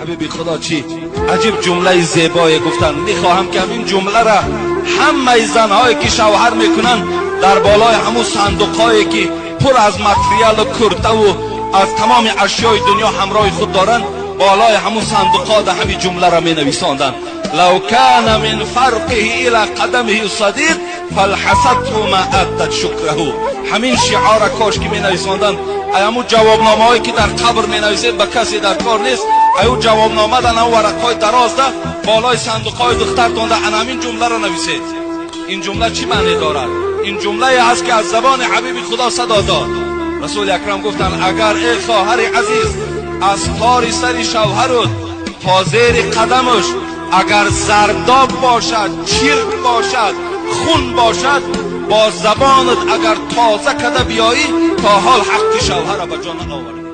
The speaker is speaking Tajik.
Ҳабиби Худо чӣ аҷиб ҷумлаи зебое гуфтанд. Мехоҳам ки ҳамин ҷумларо ҳамаи занҳое ки шавҳар мекунанд, дар болои ҳамун сандуқҳое ки пур аз материалу куртаву аз тамоми ашёи дунё ҳамроҳи худ доранд, болои ҳамун сандуқҳо да ҳамин ҷумларо менависонданд: لو كان من فرقه إلى قدمه صديد فلحسته ما أدت شكره. Ҳамин шиора кош ки менависонданд. Ай ҳамун ҷавобномаҳое ки дар қабр менависед, ба касе дар кор нест. Ай ӯ ҷавобнома дан ҳамун варақҳои дарозда болои сандуқҳои духтартонда ана ҳамин ҷумларо нависед. Ин ҷумла чӣ маъне дорад? Ин ҷумлае ҳаст ки аз забони ҳабиби Худо садо дод. Расули Акрам гуфтанд: агар, эй хоҳари азиз, аз тори сари шавҳарут то зери қадамаш агар зардоб бошад, чирк бошад, хун бошад, бо забонат агар тоза када биёӣ, то ҳол ҳаққи шавҳара ба ҷо наовардӣ.